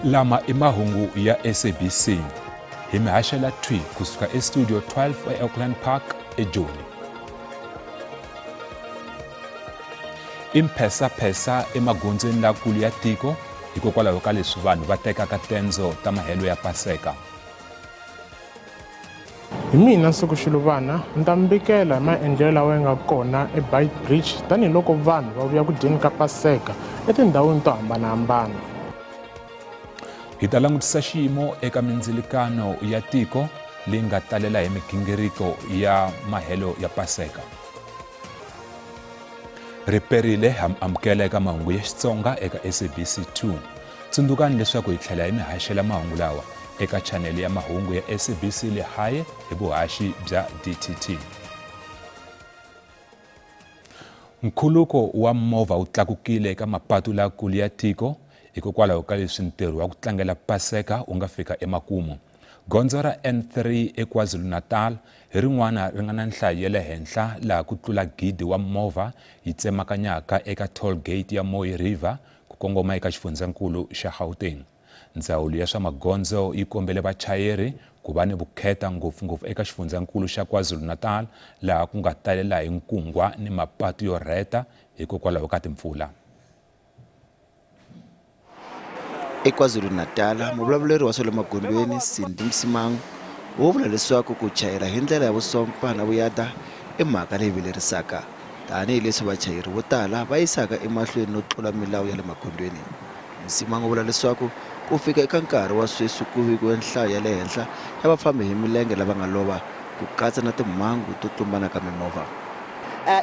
Lama i mahungu ya SABC. Hi mi haxela thwi kusuka eStudio 12 eAuckland Park eJoni. I mphesaphesa emagondzweni lakulu ya tiko hikokwalaho ka leswi vanhu va tekaka tendzo ta mahelo ya Paseka. Hi mina Nsuku Xiluvana, ni ta mi vikela hi maendlelo lawa ya nga kona eBeitbridge tanihiloko vanhu va vuya ku dyeni ka Paseka etindhawini to hambanahambana. Hi ta langutisa xiyimo eka mindzilikano ya tiko leyi nga talela hi migingiriko ya mahelo ya Paseka. Ri perile ha mi amukela eka mahungu ya Xitsonga eka SABC 2. Tsundzukani leswaku hi tlhela hi mi haxela mahungu lawa eka chanele ya mahungu ya SABC Lehae hi vuhaxi bya DTT. Nkhuluko wa movha wu tlakukile eka mapatu lakulu ya tiko hikokwalaho ka leswi ntirho wa ku tlangela Paseka wu nga fika emakumu. Gondzo ra N3 eKwaZulu-Natal hi rin'wana ri nga na nhlayo ya le henhla laha ku tlula gidi wa movha yi tsemakanyaka eka toll gate ya Mooi River ku kongoma eka xifundzankulu xa Gauteng. Ndzawulo ya swa magondzo yi kombele vachayeri ku va ni vukheta ngopfu-ngopfu eka xifundzankulu xa KwaZulu-Natal laha ku nga talela hi nkungwa ni mapatu yo rheta hikokwalaho ka timpfula. EKwaZulu-Natal, muvulavuleri wa swa le magondzweni Cindy Msimang u vula leswaku ku chayela hi ndlela ya vusompfa na vuyada i mhaka leyi vilerisaka tanihi leswi vachayeri vo tala va yisaka emahlweni no tlula milawu ya le magondzweni. Msimang u vula leswaku ku fika eka nkarhi wa sweswi ku vikiwe nhlayo ya le henhla ya vafambi hi milenge lava nga lova, ku katsa na timhangu to tlumbana ka mimovha.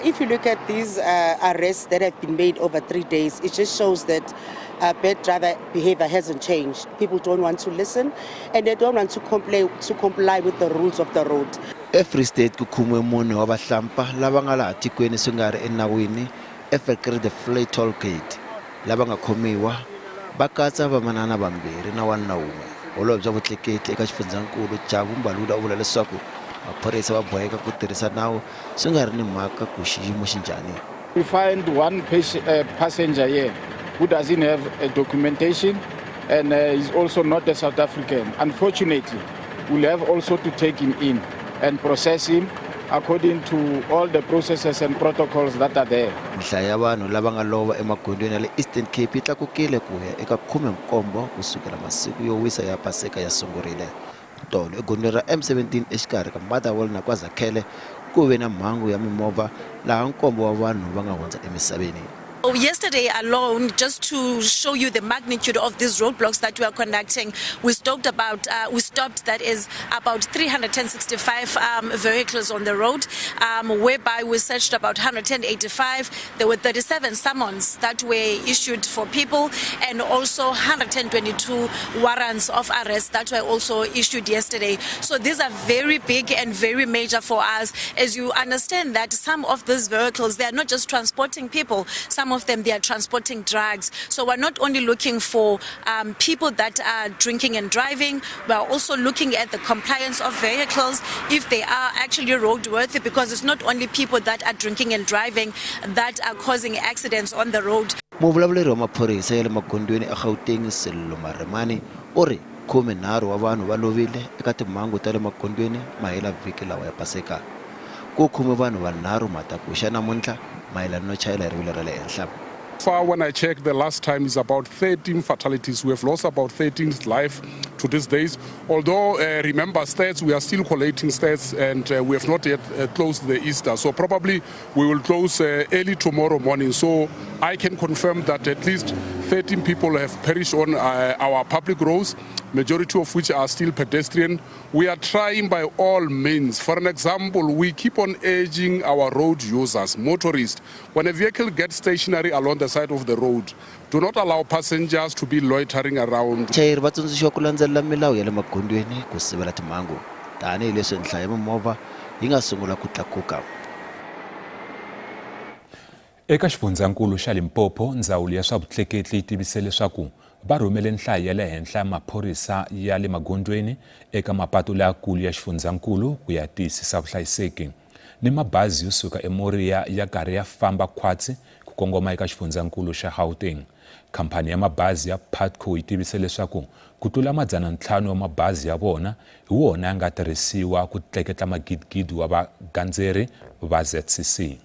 If you look at these arrests that have been made over 3 days, it just shows that bad driver behavior hasn't changed. People don't want to listen and they don't want to comply with the rules of the road. EFree State ku khomiwe mune wa vahlampfa lava nga laha tikweni swi nga ri enawini eVerkeerdevlei Toll Gate. Lava nga khomiwa va katsa vamanana vambirhi na wanuna wun'we. Holobye wa vutleketli eka xifundzankulu Jabu Mbalula u vula leswaku maphorisa va boheka ku tirhisa nawu swi nga ri ni mhaka ku xiyimo xi njhani. We find one passenger here who doesn't have a documentation and is also not a South African. Unfortunately, we'll have also to take him in and process him according to all the processes and protocols that are there. Nhlayo ya vanhu lava nga lova emagondzweni ya le Eastern Cape yi tlakukile ku ya eka 17 ku sukela masiku yo wisa ya Paseka ya sungurile. Tolo egondzweni ra M17 exikarhi ka Motherwell na KwaZakhele ku ve na mhangu ya mimovha laha nkombo wa vanhu va nga hundza emisaveni. Yesterday alone, just to show you the magnitude of these roadblocks that we are conducting, we stopped about, we stopped that is about 365 vehicles on the road, whereby we searched about 185. There were 37 summons that were issued for people, and also 122 warrants of arrest that were also issued yesterday. So these are very big and very major for us, as you understand that some of these vehicles, they are not just transporting people, some of them they are transporting drugs. So we're not only looking for people that are drinking and driving, we are also looking at the compliance of vehicles, if they are actually roadworthy, because it's not only people that are drinking and driving that are causing accidents on the road. Muvulavuleri wa maphorisa ya le magondzweni eGauteng Sello Maremane u ri 13 wa vanhu va lovile eka timhangu ta le magondzweni mahela-vhiki lawa ya Paseka. Ku khomiwe vanhu vanharhu matakuxa namuntlha mayelana no chayela hi rivilo ra le henhla. Far when I checked the last time is about 13 fatalities. We have lost about 13 life to these days. Although, remember stats, we are still collating stats and we have not yet closed the Easter. So probably we will close early tomorrow morning. So I can confirm that at least 13 people have perished on our public roads, majority of which are still pedestrian. We are trying by all means. For an example, we keep on urging our road users, motorists, when a vehicle gets stationary along the side of the road, do not allow passengers to be loitering around. Vachayeri va tsundzuxiwa ku landzelela milawu ya le magondzweni ku sivela timhangu, tanihileswi nhlayo ya mimovha yi nga sungula ku tlakuka. Eka xifundzankulu xa Limpopo, ndzawulo ya swa vutleketli yi tivise leswaku va rhumele nhlayo ya le henhla ya maphorisa ya le magondzweni eka mapatu layakulu ya xifundzankulu ku ya tiyisisa vuhlayiseki. Ni mabazi yo suka eMoria ya karhi ya famba khwatsi ku kongoma eka xifundzankulu xa Gauteng. Khamphani ya mabazi ya Putco yi tivise leswaku ku tlula madzana-ntlhanu wa mabazi ya vona hi wona ya nga tirhisiwa ku tleketla magidigidi wa vagandzeri va ZCC.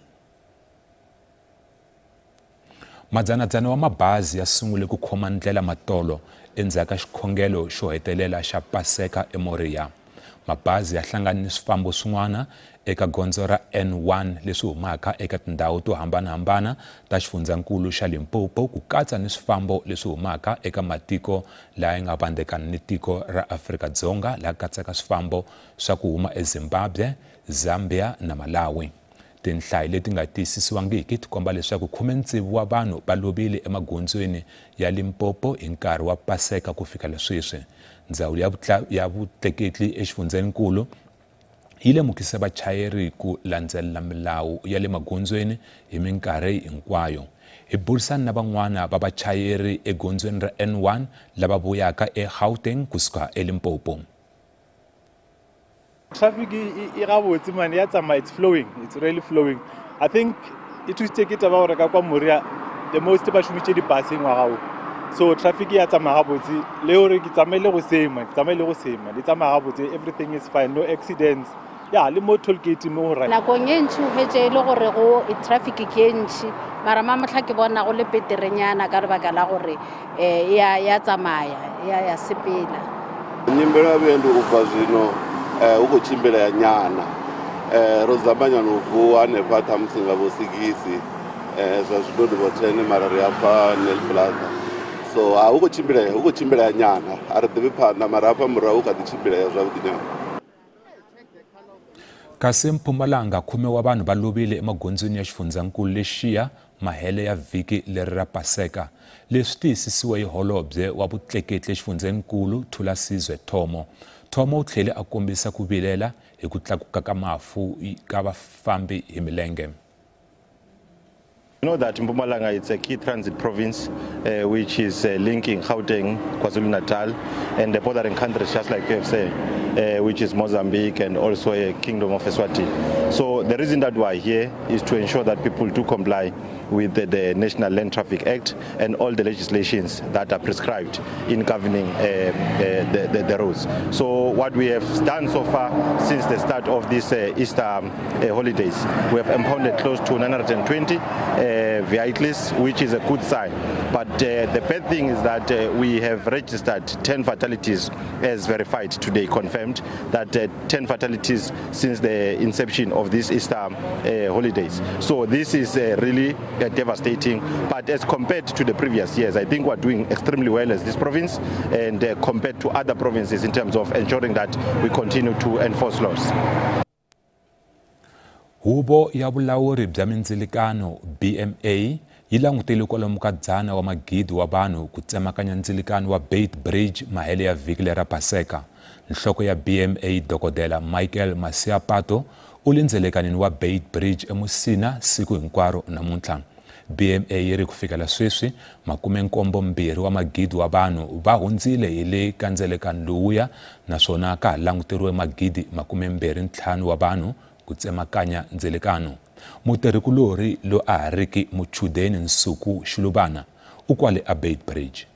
Madzanadzana wa mabazi ya sungule ku khoma ndlela matolo endzhaku ka xikhongelo xo hetelela xa Paseka eMoria. Mabazi ya hlangane ni swifambo swin'wana eka gondzo ra N1 leswi humaka eka tindhawu to hambana-hambana ta xifundzankulu xa Limpopo ku katsa ni swifambo leswi humaka eka matiko laya nga vandzekana ni tiko ra Afrika-Dzonga la katsaka swifambo swa ku huma eZimbabwe, Zambia na Malawi. Tinhlayo leti nga tiyisisiwangiki ti komba leswaku khume-tsevu wa vanhu va lovile emagondzweni ya Limpopo hi nkarhi wa Paseka ku fikela sweswi. Ndzawulo ya ya vutleketli exifundzheninkulu yi lemukise vachayeri ku landzelela milawu ya le magondzweni hi minkarhi hinkwayo. Hi burisane na van'wana va vachayeri egondzweni ra N1 lava vuyaka eGauteng kusuka eLimpopo. Traffic e gabotse man, ya tsamaya, it's flowing, it's really flowing. I think e thusitse ke taba gore ka kwa Moria the most ba šomitše di-bus ngwaga o. So traffic ya tsamaya gabotse le gore ke tsamaile go seng man, ke tsamaile go seng man, e tsamaya gabotse, everything is fine, no accidents. Ya le mo toll gate mo go right. Nakong e ntši o hwetše e le gore go traffic ke e ntši, mara mamohla ke bona go le beterenyana ka lebaka la gore e ya ya tsamaya ya ya sepela. Nyimelo ya vhuendi u bva zwino hu khou tshimbilea nyana, ro zama nyana u vuwa hanefha ṱhamusi nga vho sigisi zwa zwino ndi vho 10 mara ri hafha Nel Plaza so ha hu khou tshimbilea hu khou tshimbilea nyana a ri ḓivhi phanḓa mara hafha murahu hu kha ḓi tshimbilea zwavhuḓi nyana. Kasi Mpumalanga, khume wa vanhu va lovile emagondzweni ya xifundzankulu lexiya mahele ya vhiki leri ra Paseka. Leswi tiyisisiwe hi holobye wa vutleketli exifundzheninkulu Thulasizwe Thomo. Thomo u tlhele a kombisa ku vilela hi ku tlakuka ka mafu ka vafambi hi milenge. You know that Mpumalanga is a key transit province which is linking Gauteng, KwaZulu-Natal and the bordering countries just like you have said, which is Mozambique and also a Kingdom of Eswatini. So the reason that we are here is to ensure that people do comply with the National Land Traffic Act and all the legislations that are prescribed in governing the roads. So what we have done so far since the start of this Easter holidays, we have impounded close to 920 vehicles, which is a good sign. But the bad thing is that we have registered 10 fatalities as verified today, confirmed that 10 fatalities since the inception of this Easter holidays. So this is really devastating, but as compared to the previous years, I think we're doing extremely well as this province and compared to other provinces in terms of ensuring that we continue to enforce laws. Huvo ya Vulawuri bya Mindzilikano, BMA, yi langutele kwalomu ka dzana wa magidi wa vanhu ku tsemakanya ndzilikano wa Beit Bridge mahele ya vhiki lera Paseka. Nhloko ya BMA Dokodela Michael Masiapato u le ndzelekanini wa Beit Bridge eMusina siku hinkwaro namuntlha. BMA yi ri ku fikela sweswi, makumenkombo-mbirhi wa magidi wa vanhu va hundzile hi le ka ndzelekano lowuya naswona ka ha languteriwe magidi makumembirhi-ntlhanu wa vanhu ku tsemakanya ndzelekano. Mutirhikulorhi loyi a ha riki muchudeni Nsuku Xiluvana u kwale aBeitbridge.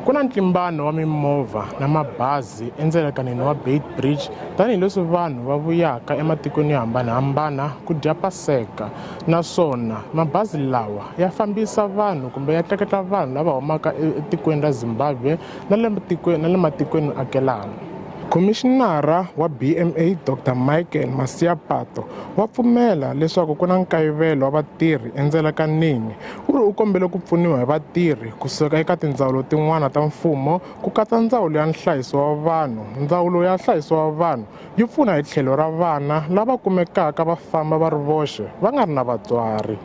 Ku na ntlimbano wa mimovha na mabazi endzelekanini wa Beitbridge tanihileswi vanhu va vuyaka ematikweni yo hambanahambana ku dya Paseka naswona mabazi lawa ya fambisa vanhu kumbe ya tleketla vanhu lava humaka etikweni ra Zimbabwe na le na le matikweni akelana. Khomixinara wa BMA Dr Michael Masiapato wa pfumela leswaku ku na nkayivelo wa vatirhi endzelekanini. U ri u kombele ku pfuniwa hi vatirhi kusuka eka tindzawulo tin'wana ta mfumo ku katsa ndzawulo ya nhlayiso wa vanhu. Ndzawulo ya nhlayiso wa vanhu yi pfuna hi tlhelo ra vana lava kumekaka va famba va ri voxe va nga ri na vatswari.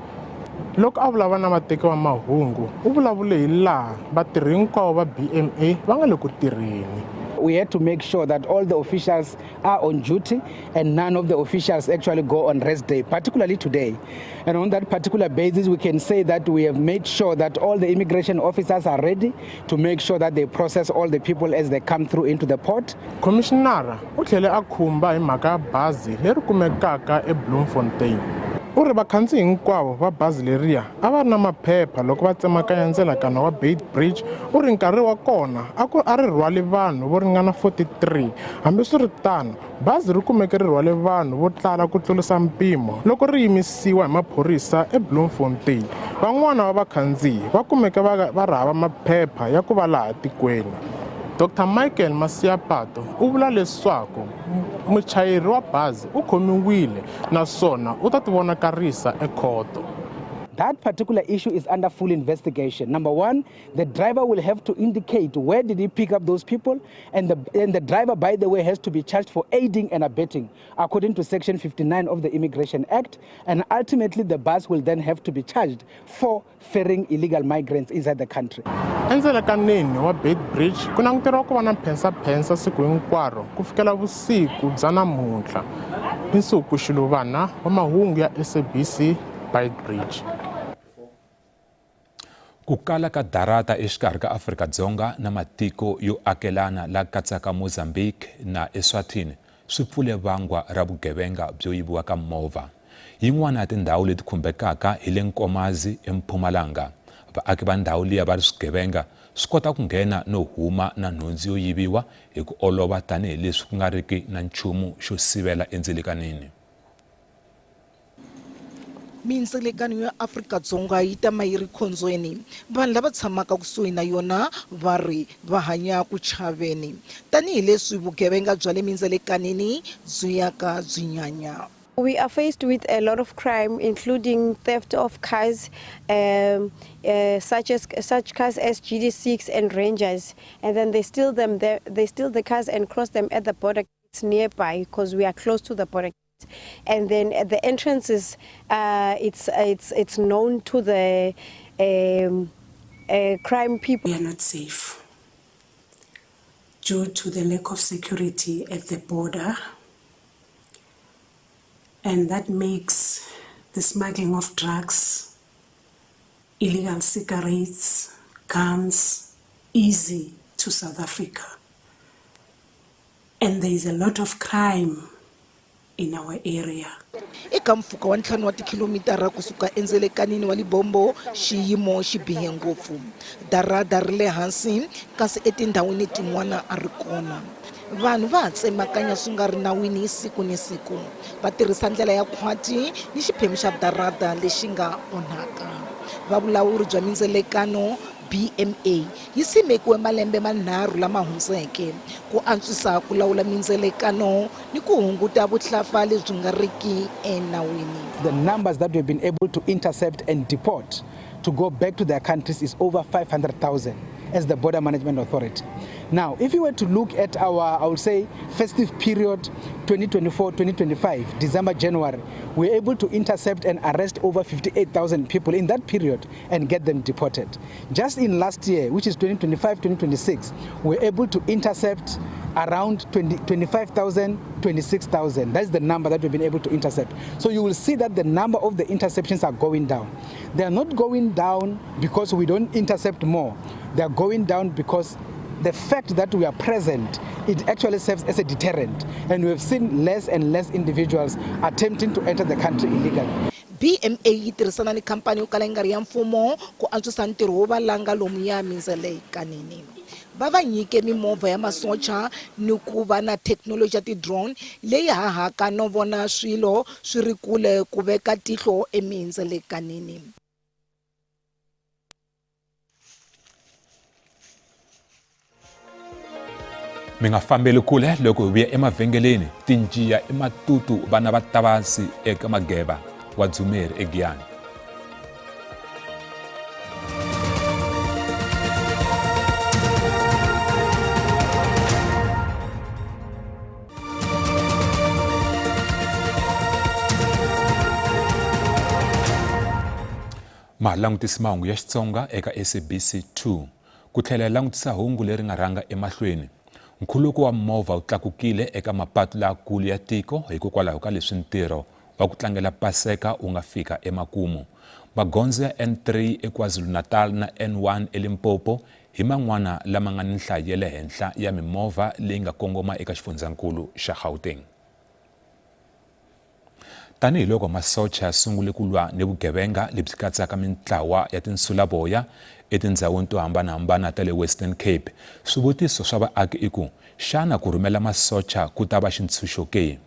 Loko a vulavula na vateki va mahungu u vulavule hi laha vatirhi hinkwavo va BMA va nga le ku tirheni. We had to make sure that all the officials are on duty and none of the officials actually go on rest day, particularly today. And on that particular basis, we can say that we have made sure that all the immigration officers are ready to make sure that they process all the people as they come through into the port. Khomixinara u tlhele a khumba hi mhaka ya bazi leri kumekaka eBloemfontein. U ri vakhandziyi hinkwavo va bazi leriya a va ri na maphepha loko va tsemakanya ndzilakano wa Beitbridge. U ri nkarhi wa kona a ku a ri rhwale vanhu vo ringana 43. Hambiswiritano, bazi ri kumeke ri rhwale vanhu vo tala ku tlurisa mpimo loko ri yimisiwa hi maphorisa eBloemfontein. Van'wana va vakhandziyi va kumeke va va ri hava maphepha ya ku va laha tikweni. Dr Michael Masiapato u vula leswaku muchayeri wa bazi u khomiwile naswona u ta tivonakarisa ekhoto. That particular issue is under full investigation. Number one, the driver will have to indicate where did he pick up those people, and the driver, by the way, has to be charged for aiding and abetting, according to Section 59 of the Immigration Act, and ultimately the bus will then have to be charged for ferrying illegal migrants inside the country. Endzelekaneni wa Beitbridge ku languteriwa ku va na mphensaphensa siku hinkwaro ku fikela vusiku bya namuntlha. Nsuku Xiluvana wa mahungu ya SABC, Beitbridge. Ku kala ka darata exikarhi ka Afrika-Dzonga na matiko yo akelana la katsaka Mozambique na Eswatini swi pfule vangwa ra vugevenga byo yiviwa ka movha. Yin'wana ya tindhawu leti khumbekaka hi le Nkomazi eMpumalanga. Vaaki va ndhawu liya va ri swigevenga swi kota ku nghena no huma na nhundzu yo yiviwa hi ku olova tanihi leswi ku nga riki na nchumu xo sivela endzilikanini. Mindzilekano ya Afrika-Dzonga yi tama yi ri khondzweni. Vanhu lava tshamaka kusuhi na yona va ri va hanya ku chaveni tanihileswi vugevenga bya le mindzelekanini byi yaka byi nyanya. We are faced with a lot of crime, including theft of cars, such as such cars as GD6 and Rangers, and then they steal them. They steal the cars and cross them at the border gates nearby because we are close to the border. And then at the entrances, it's known to the crime people. We are not safe due to the lack of security at the border, and that makes the smuggling of drugs, illegal cigarettes, guns easy to South Africa. And there is a lot of crime in our area. Eka mpfhuka wa ntlhanu wa tikhilomitara kusuka endzelekanini wa Libombo, xiyimo xi bihe ngopfu. Darada ri le hansi, kasi etindhawini tin'wana a ri kona. Vanhu va ha tsemakanya swi nga ri nawini siku ni siku, va tirhisa ndlela ya khwati ni xiphemu xa darada lexi nga onhaka. Va vulawuri bya mindzelekano BMA yi simekiwe malembe manharhu lama hundzeke ku antswisa ku lawula mindzelekano ni ku hunguta vuhlafa lebyi nga riki enawini. The numbers that we've been able to intercept and deport to go back to their countries is over 500,000 as the Border Management Authority. Now, if you were to look at our, I would say, festive period 2024-2025, December, January, we were able to intercept and arrest over 58,000 people in that period and get them deported. Just in last year, which is 2025-2026, we were able to intercept around 25,000, 26,000. That's the number that we've been able to intercept. So you will see that the number of the interceptions are going down. They are not going down because we don't intercept more. They are going down because the fact that we are present, it actually serves as a deterrent. And we've seen less and less individuals attempting to enter the country illegally. BMA yi tirhisana ni khampani yo kala yi nga ri ya mfumo ku antswisa ntirho wo valanga lomuya mindzelekanini. Va va nyike mimovha ya masocha ni ku va na thekinoloji ya ti-drone leyi hahaka no vona swilo swi ri kule ku veka tihlo emindzelekanini. Mi nga fambeli kule loko hi vuya emavhengeleni tinjiya i matutu vana va tavasi eka mageva wa dzumeri egiyani. Ma langutisi mahungu ya Xitsonga eka SABC 2 ku tlhela hi langutisa hungu leri nga rhanga emahlweni. Nkhuluko wa movha wu tlakukile eka mapatu lakulu ya tiko hikokwalaho ka leswi ntirho wa ku tlangela Paseka wu nga fika emakumu. Magondzo ya N3 eKwaZulu-Natal na N1 eLimpopo hi man'wana lama nga ni nhlayo ya le henhla ya mimovha leyi nga kongoma eka xifundzankulu xa Gauteng. Tanihi loko masocha ya sungule ku lwa ni vugevenga lebyi katsaka mintlawa ya tinsulavoya etindhawini to hambana-hambana ta le Western Cape, swivutiso swa vaaki i ku, Xana ku rhumela masocha ku ta va xintshunxo ke?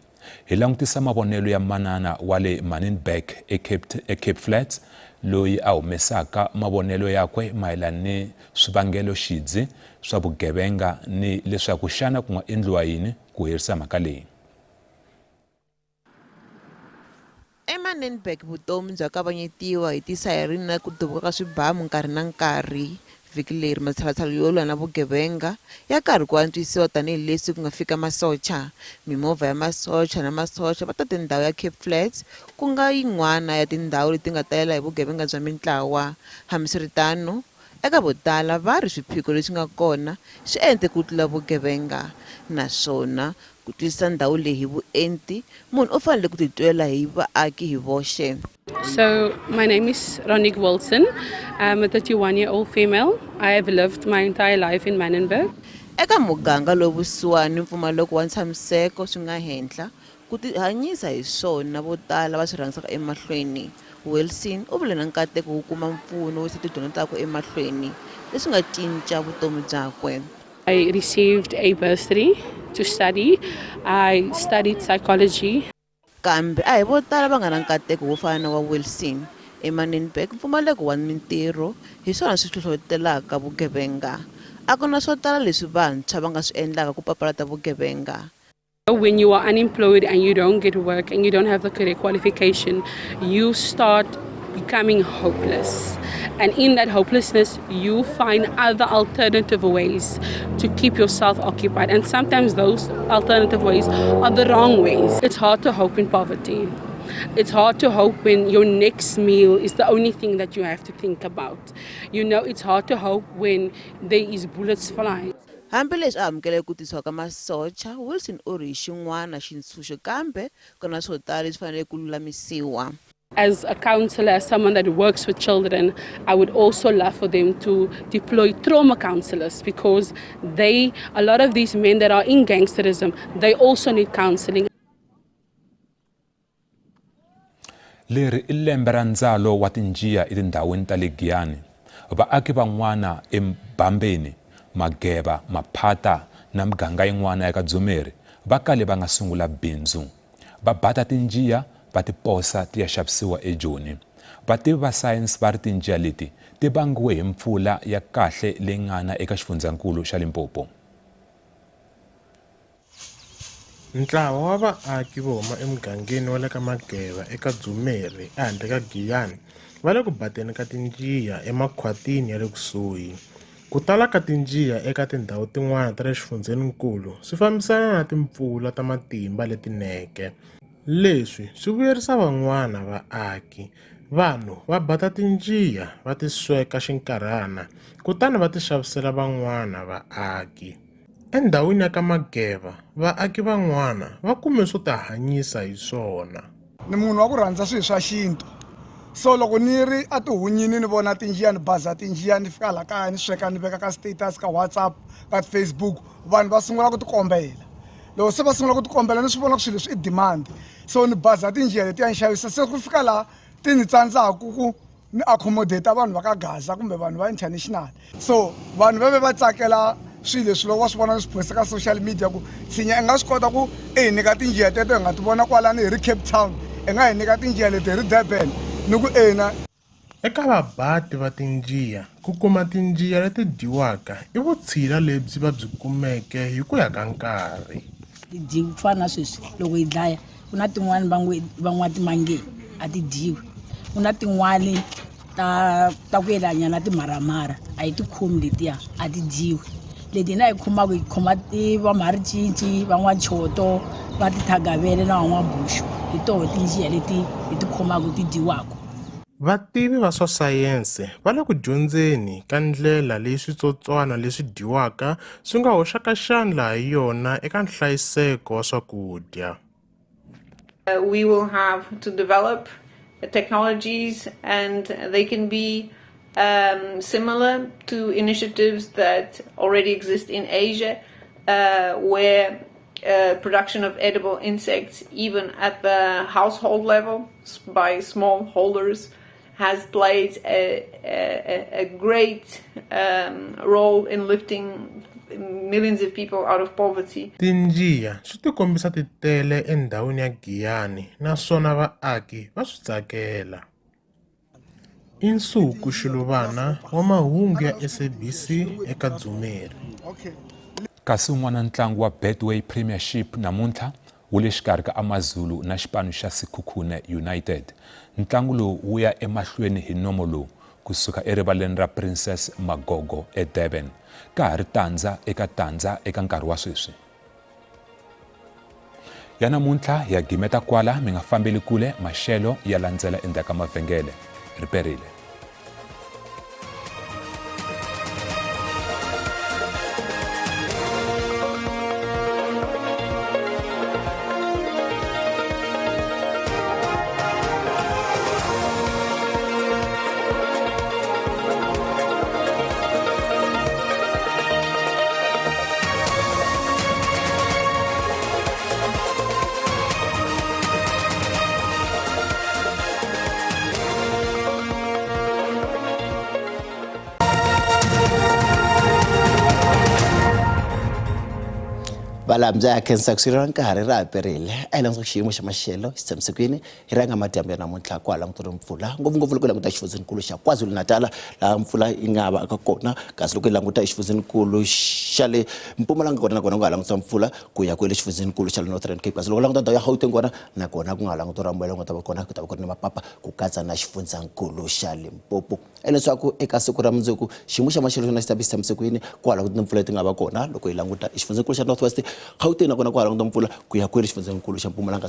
Hi langutisa mavonelo ya manana wa le Manenberg eCape, eCape Flats loyi a humesaka mavonelo yakwe mayelana ni swivangelo-xidzi swa vugevenga ni leswaku xana ku nga endliwa yini ku herisa mhaka leyi. EManenberg vutomi bya kavanyetiwa hi tisayirini na ku duvuka ka swibamu nkarhi na nkarhi. Vhiki leri matshalatshala yo lwa na vugevenga ya karhi ku antswisiwa tanihi leswi ku nga fika masocha. Mimovha ya masocha na masocha va tate ndhawu ya Cape Flats ku nga yin'wana ya tindhawu leti nga talela hi vugevenga bya mintlawa. Hambiswiritano, eka vo tala va ri swiphiqo leswi nga kona swi ente ku tlula vugevenga naswona Ku twisisa ndhawu leyi hi vuenti, munhu u fanele ku titwela hi vaaki hi voxe. So my name is Ronique Wilson. I'm a 31 year old female. I have lived my entire life in Manenberg. Eka muganga lowu vusiwana ni mpfumaleko wa ntshamiseko swi nga henhla, ku tihanyisa hi swona vo tala va swi rhangisaka emahlweni. Wilson u vile na nkateko wo kuma mpfuno wo yisa tidyondzo takwe emahlweni, leswi nga cinca vutomi byakwe. I received a bursary to study. I studied psychology. Kambe a hi vo tala va nga na nkateko wo fana na wa Wilson. EManenberg, mpfumaleko wa mintirho hi swona swi hlohlotelaka vugevenga. A ku na swo tala leswi vantshwa va nga swi endlaka ku papalata vugevenga. When you are unemployed and you don't get work and you don't have the correct qualification, you start becoming hopeless. And in that hopelessness, you find other alternative ways to keep yourself occupied. And sometimes those alternative ways are the wrong ways. It's hard to hope in poverty. It's hard to hope when your next meal is the only thing that you have to think about. You know, it's hard to hope when there is bullets flying. Hambileswi a amukeleke ku tisiwa ka masocha, Wilson u ri hi xin'wana xintshunxo kambe ku na swo tala leswi faneleke ku lulamisiwa. As a counselor, as someone that works with children, I would also love for them to deploy trauma counselors because they, a lot of these men that are in gangsterism, they also need counseling. Leri i lembe ra ndzalo wa tinjiya etindhawini ta le Giyani. Vaaki van'wana eBambeni, Mageva, Maphata na miganga yin'wana ya ka Dzumeri va kale va nga sungula bindzu. Va bata tinjiya va ti posa ti ya xavisiwa eJoni. Vativi va sayense va ri tinjiya leti ti vangiwe hi mpfula ya kahle leyi nga na eka xifundzankulu xa Limpopo. Ntlawa wa vaaki vo huma emugangeni wa le ka Mageva eka Dzumeri ehandle ka Giyani va le ku bateni ka tinjiya emakhwatini ya le kusuhi. Ku tala ka tinjiya eka tindhawu tin'wana ta le xifundzheninkulu swi fambisana na timpfula ta matimba leti neke. Leswi swi vuyerisa van'wana vaaki. Vanhu va bata tinjiya va ti sweka xinkarhana kutani va ti xavisela van'wana vaaki. Endhawini ya ka Mageva, vaaki van'wana va kume swo tihanyisa hi swona. Ni munhu wa ku rhandza swilo swa xintu so loko ni ri etihunyini ni vona tinjiya ni baza tinjiya ni fika la kaya ni sweka ni veka ka status ka WhatsApp ka Facebook vanhu va sungula ku ti kombela loko se va sungula ku ti kombela ni swi vona ku swilo leswi i demand so ni baza tinjiya letiya ni xavisa se ku fika laha ti ni tsandzaku ku ni accommodate vanhu va ka Gaza kumbe vanhu va international so vanhu va ve va tsakela swilo leswi loko va swi vona ni swi posta ka social media ku tshinya i nga swi kota ku i hi nyika tinjiya teto hi nga ti vona kwalani hi ri Cape Town i nga hi nyika tinjiya leti hi ri Durban ni ku ina. Eka vabati va tinjiya, ku kuma tinjiya leti dyiwaka i vutshila lebyi va byi kumeke hi ku ya ka nkarhi. Ti dyiwi ku fana na sweswi loko hi dlaya ku na tin'wani va ngo va n'watimangeni a ti dyiwi ku na tin'wani ta ta ku yelanyana timharamhara a hi ti khomi letiya a ti dyiwi leti hina hi khomaka hi khoma i va mharicinci va n'wachoto va tithagavele na va n'wabuxu hi toho tinjiya leti hi ti khomaka ti dyiwaka. Vativi va swa sayense va le ku dyondzeni ka ndlela leyi switsotswana leswi dyiwaka swi nga hoxaka xandla ha yona eka nhlayiseko wa swakudya. We will have to develop technologies and they can be um, similar to initiatives that already exist in Asia, uh, where production of edible insects, even at the household level by smallholders, has played a great role in lifting millions of people out of poverty. Tinjiya swi tikombisa ti tele endhawini ya Giyani naswona vaaki va swi tsakela. I Nsuku Xiluvana wa mahungu ya SABC eka Dzumeri. Kasi wun'wana ntlangu wa Betway Premiership namuntlha wu le xikarhi ka AmaZulu na xipano xa Sekhukhune United. Ntlangu lowu wu ya emahlweni hi nomo lowu kusuka erivaleni ra Princess Magogo eDurban. Ka ha ri tandza eka tandza eka nkarhi wa sweswi. Ya namuntlha ya gimeta kwala mi nga fambeli kule maxelo ya landzela endzhaku ka mavhengele. Ri perile. Valambya ya khensa ku sirela nkarhi ra ha perile a hi languta xiyimo xa maxelo xi tshamise kwini hi rhanga madyambu ya namuntlha ku ha langutele mpfula ngopfungopfu loko hi languta xifundzenikulu xa KwaZulu-Natal laha mpfula yi nga va ka kona kasi loko hi languta exifundzenikulu xa le Mpumalanga kona nakona ku nga ha langutisa mpfula ku ya kwele xifundzenikulu xa le Northern Cape kasi loko languta ndhawu ya Gauteng kona nakona ku nga ha langutiwa moya lowu nga ta va kona ku ta va ku ri ni mapapa ku katsa na xifundzankulu xa Limpopo leswaku eka siku ra mundzuku xiyimo xa maxelo xona xi ta va xi tshamise ku yini ku hala ku timpfula leti nga va kona loko hi languta xifundzankulu xa North West Gauteng nakona ku hala languta mpfula ku ya kwele xifundzankulu xa Mpumalanga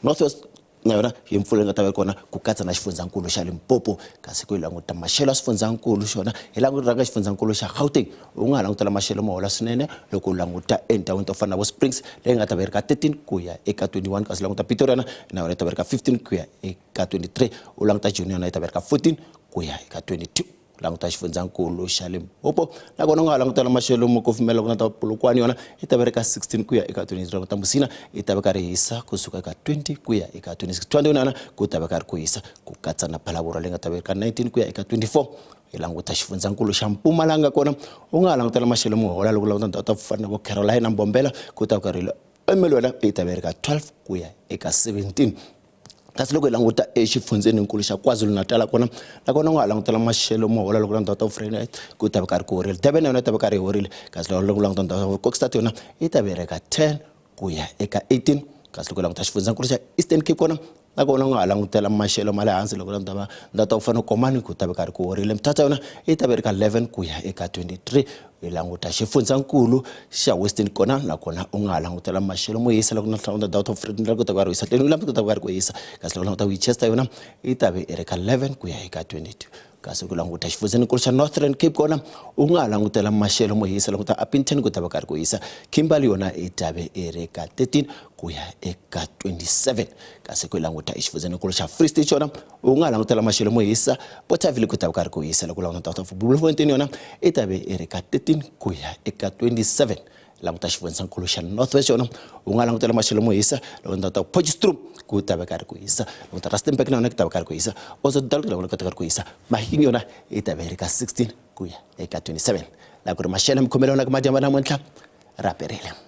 North West na yona hi mpfula yi nga ta va kona ku katsa na xifundzankulu xa Limpopo kasi ku hi languta maxelo ya xifundzankulu xona hi languta ka xifundzankulu xa Gauteng u nga ha langutela maxelo mo hola swinene loko u languta endhawini to fana na vo Springs leyi nga ta va yi ri ka 13 ku ya eka 21 kasi languta Pretoria na yona yi ta va yi ri ka 15 ku ya eka 23 u languta Joni yona yi ta va yi ri ka 14 ku ya eka 22 languta xifundzankulu xa Limpopo nakona u nga ha langutela maxelo mo kufumela ku na ta Polokwane yona yi ta va ri ka 16 ku ya eka 23 languta Musina yi ta va ka ri hisa kusuka eka 20 ku ya eka 26 Tshwane yona ku ta va ka ri ku hisa ku katsa na Phalaborwa leyi nga ta va ri ka 19 ku ya eka 24 hi languta xifundzankulu xa Mpumalanga kona u nga ha langutela maxelo mo hola loko languta ndhawu ta ku fana na vo Carolina Mbombela ku ta ku ri emelwela yi ta va yi ri ka 12 ku ya eka 17 kasi loko hi languta exifundzeninkulu xa KwaZulu-Natal kona nakona u nga ha langutela maxelo mo hola loko languta ta Vryheid ku ta va karhi ku horile Durban na yona yi ta va karhi yi horile kasi loko languta ndhawu ya Kokstad yona yi ta va yi ri ka 10 ku ya eka 18 kasi loko languta xifundzankulu xa Eastern Cape kona nakona u nga ha langutela maxelo ma le hansi loko languta ndhawu ta ku fana na Komani ku ta va karhi ku horile Mthatha yona yi ta va yi ri ka 11 ku ya eka 23 hi languta xifundzankulu xa Western kona nakona u nga ha langutela maxelo mo hisa loko na languta ndhawu ta Vredenburg ku ta ku ri hisa Glen Williams ku ta ku ri ku hisa kasi loko languta Winchester yona yi ta ve i ri ka 11 ku ya eka 22 kasi ku languta xifundzankulu xa Northern Cape kona u nga ha langutela maxelo mo hisa languta Upington ku ta va karhi ku hisa Kimberley yona yi ta ve i ri ka 13 ku ya eka 27 kasi ku languta exifundzeninkulu xa Free State xona u nga langutela maxelo mo hisa Bothaville ku ta va karhi ku hisa loko languta ta Bloemfontein yona i ta ve i ri ka 13 ku ya eka 27 languta xifundzankulu xa North West xona u nga langutela maxelo mo hisa loko ndhawu ta Potchefstroom ku ta va karhi ku hisa loko ta Rustenburg na yona ku ta va karhi ku hisa Oudtshoorn ku ta va karhi ku hisa Mahikeng yona i ta va yi ri ka 16 ku ya eka 27 la ku ri maxelo mikhomelo yona ka madyambu namuntlha ra perile.